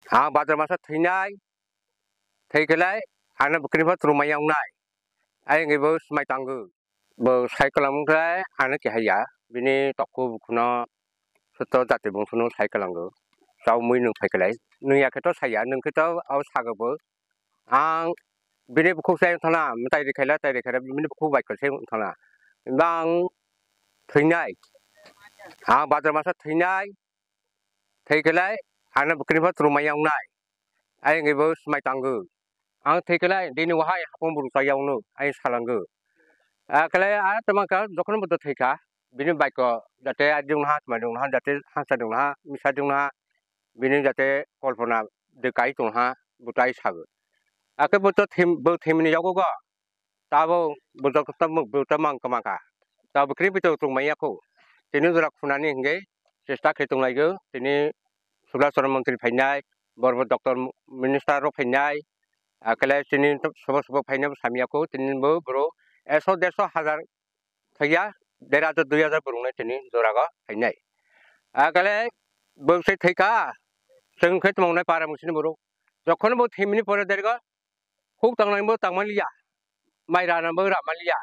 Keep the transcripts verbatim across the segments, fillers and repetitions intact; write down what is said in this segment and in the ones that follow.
Ang Bhadra masa thwinai, thwi khlai, ano bwkrwi pho twrwngmaya wngnai. Ayang bo swmai tango. Bo sai kwlangmung khlai, ano kehaya. Bini tokko bukhuno, soto jati bungsuno sai kwlango. Chao mui nwng phai khlai. Nwng ya khe to saya, nwng khe to abo sago bo. Ang bini bukhuk sai thana, tai rikhaila, tai rikhaila, bini bukhuk bai kwsai thana. Bang thwinai. Ang Bhadra masa thwinai, thwi khlai, ano bwkrwi pho twrwngmaya wngnai. Ayang bo swmai tango. Ang thwi khlai, dini wahai hapung buru chaya wngno, ayang salango. Akhlai a tama ka, jokhon bo thwi kha, bini bai ko, jate a ding ha, tma ding ha, jate hansa ding ha, misa ding ha, bini jate kolpona de kai tong ha, bo tai sago. Akhe bo to thim, bo thimni yago go. Tabo bo joto tamo bo tamo ang kwma kha. Tabo bwkrwi bwtwi tong manya kho. Tini jora khunani hingke chesta khe tong laio. Tini Subra Charan montri phainai, borbo doctor minister rok phainai. Akele tini sobo sobo phainai bo samya kho. Tini bo boro ekso derso hajar thaiya, der hajar dui hajar borok nai tini jora go phainai. Akele bo se thaika, chwng khe tongmani para musini borok. Jokhon bo thimini pore dergo, huk tangnai bo tangmaliya, mai rana bo ramaliya,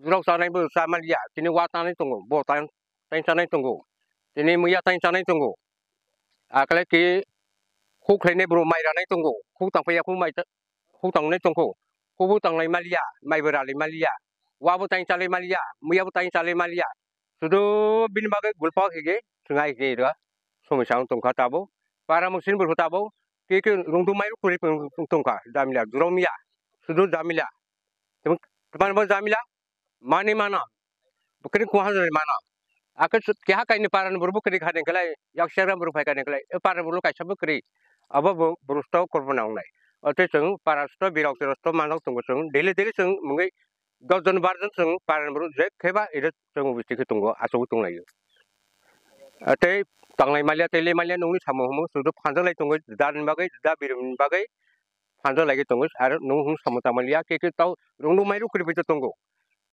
jurok chanai bo chamaliya, tini wa tangnai tongo, bo tang, tang chanai tongo, tini muya tang chanai tongo. Akle ki huk khlainai bro mai ranai tongo, huk tangpaiya, huk mai ta-, huk tangnai tongkho, huk bo tanglai maliya, mai bo ralai maliya, wa bo tang chalai maliya, muya bo tang chalai maliya, sudu bini bagwi gulpa hige, thwngai hige ira, somoi sa wng tongkha tabo, para mungsin bo tabo, ke ke rungdu mai rukuri tongkha, jamila, duromia, sudu jamila. Tamo, tamo bo jamila, mani mana, bukri kuha jani mana. Ake su-, keha kaini para ni buru bukri kha dengkelai, yak segra buru phai kha dengkelai, e para buru kaisa bukri, abo bo buru sto korbo nang nai. Ote chwng para sto birok sto manok tongo chwng, daily daily chwng mungwi dos jon bar jon chwng para ni buru je kheba ire chwng bisti khe tongo, achugwi tonglaio. Tei tanglai maliya, tei le maliya, nungni samo humo, sudu phanjak lai tongo, da ni bagwi, da birum ni bagwi phanjak lai tongo, aro nung hung samo tangmaliya, ke ke tau rungdu mai rukri bai tongo.